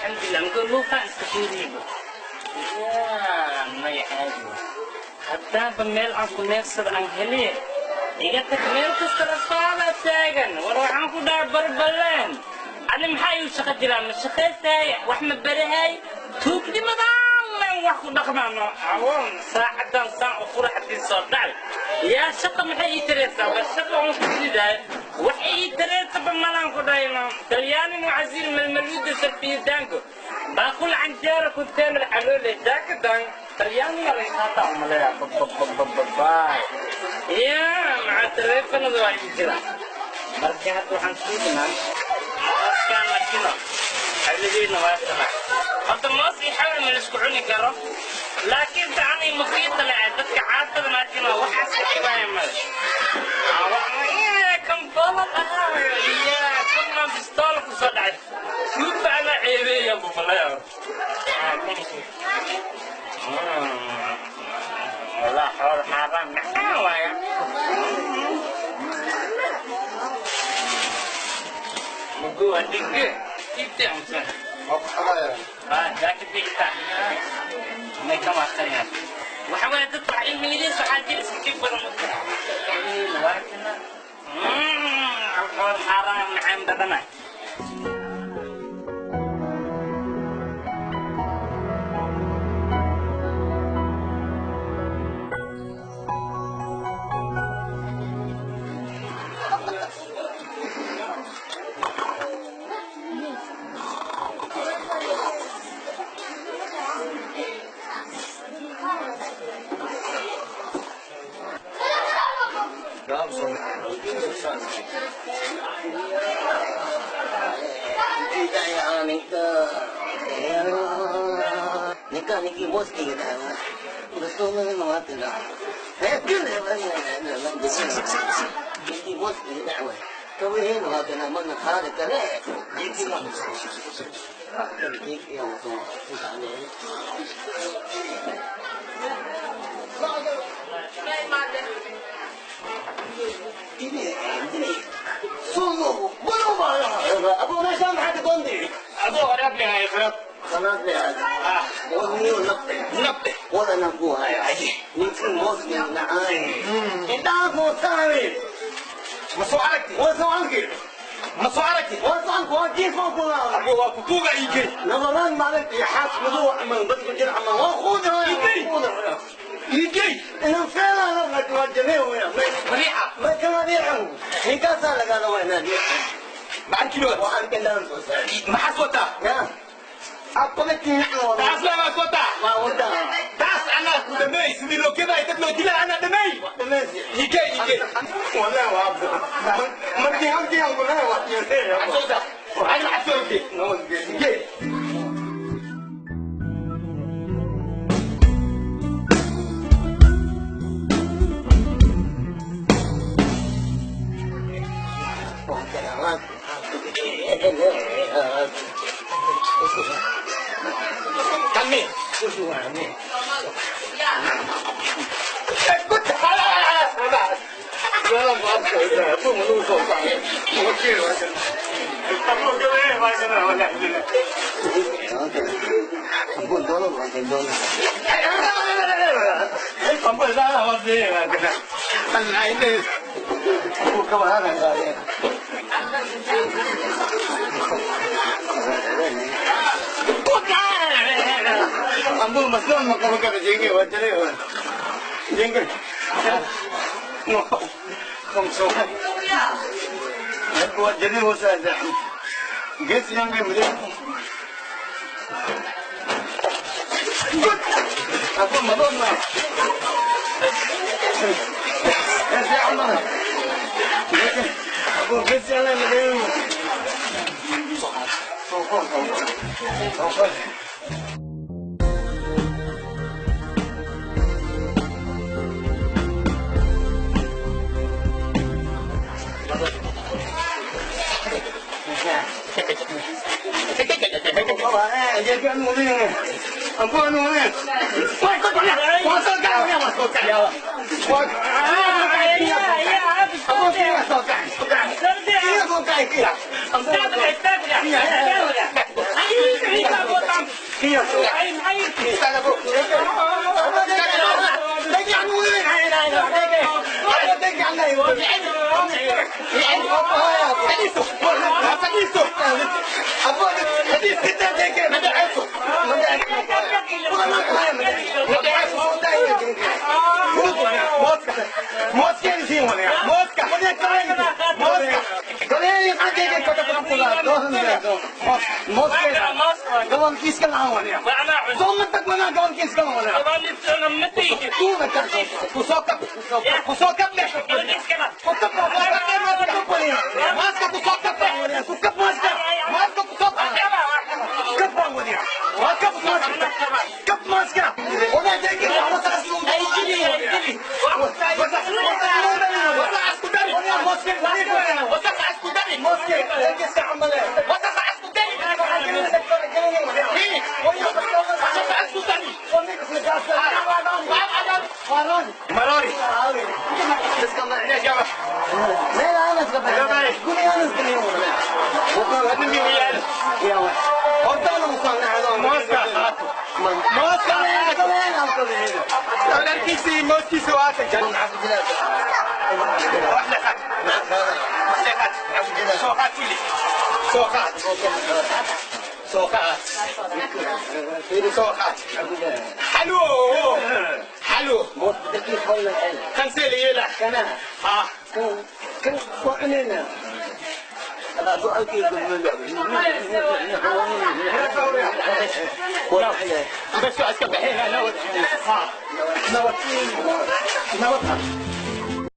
Alxamdulilah, marka luuqaan iska fiiriyo. Yaa maya, caadi haddaanba meel aan ku neefsada aan heliye, iga tag, meel kasta rafaada taagan. War waxaan ku dhaha barbaleen, ani maxaa iu shaqo jiraa? Ma shaqaysahay, wax ma barahay, tuugnimadaan leen wax ku dhaqmaano awoon. Saacadan saan u fura haddii soo dhacay, yaa shaqa maxay ii taraysaa? Ba shaqa oon ku ridaay wax ii taraysaba malaan ku dhahayno. Talyaaninu casiir malmaluuda sarfiyidaanko baaqul canjeera container caloole jaakadan talyaaniga laga qaataa umaleeya babababababay. Yaa maca taleefanada waa ii jira. Marka hadda waxaan suuginaa mooskaan makino xawladeedna waa kana. Horta moos iyo xawla ma laisku cuni karo, laakiin tacani mufiida leh dadka caatada maakino waxaas ka dhibaaya male. Kan boolad ahaa iya kan bistoola kusoo dhacay shuuba ana ceebeeya bumalaya. Wallah xool xaaraan macaan waaya. Mugu adige ibte amsan. Ah, jaakad dhigta. May ka maqanayaan. Waxa weeye dad wax cilmigiisa waxaa jira iska dhib badan u jira. Waa kana. Xool xaaraan macaan badanay. بس